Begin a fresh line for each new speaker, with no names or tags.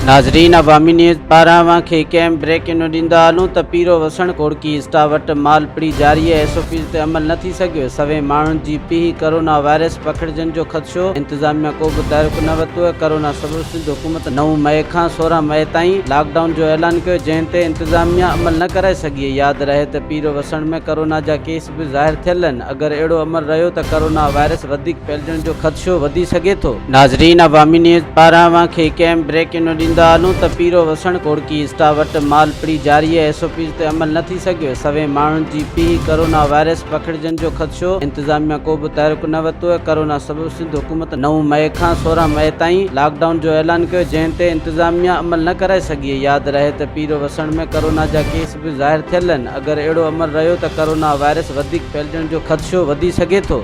ناظرين عوامي نيوز پاران اوهان کي هڪ اهم بريڪنگ ڏيندا هلون ته پيرو وسڻ ڪوڙڪي اسٽاف وٽ مال پڙي جاري ايس او پيز تي عمل نه ٿي سگهيو، سوين ماڻهن جي پيهي ڪرونا وائرس پکڙجڻ جو خدشو، انتظاميا ڪو به تحرڪ نه ورتو، ڪرونا سبب سنڌ حڪومت نو مئي کان 16 مئي تائين لاڪ ڊائون جو اعلان ڪيو جنهن تي انتظاميا عمل نه ڪرائي سگهي، ياد رهي ته پيرو وسڻ ۾ ڪرونا جا ڪيس به ظاهر ٿيل آهن، اگر اهڙو عمل رهيو ته ڪرونا وائرس وڌيڪ ڦهلجڻ جو خدشو وڌي سگهي ٿو. ناظرين عوامي نيوز پاران اوهان کي هڪ اهم بريڪنگ ڏيندا هلون ته پيرو وسڻ ڪوڙڪي اسٽاف وٽ مال پڙي جاري ايس او پيز تي عمل نه ٿي سگهيو، سوين ماڻهن جي پيهي ڪرونا وائرس پکڙجڻ جو خدشو، انتظاميا ڪو به تحرڪ نه ورتو، ڪرونا سبب سنڌ حڪومت نو مئي کان 16 مئي تائين لاڪ ڊائون جو اعلان ڪيو جنهن تي انتظاميا عمل نه ڪرائي سگهي، ياد رهي ته پيرو وسڻ ۾ ڪرونا جا ڪيس به ظاهر ٿيل آهن، اگر اهڙو عمل رهيو ته ڪرونا وائرس وڌيڪ ڦهلجڻ جو خدشو وڌي سگهي ٿو.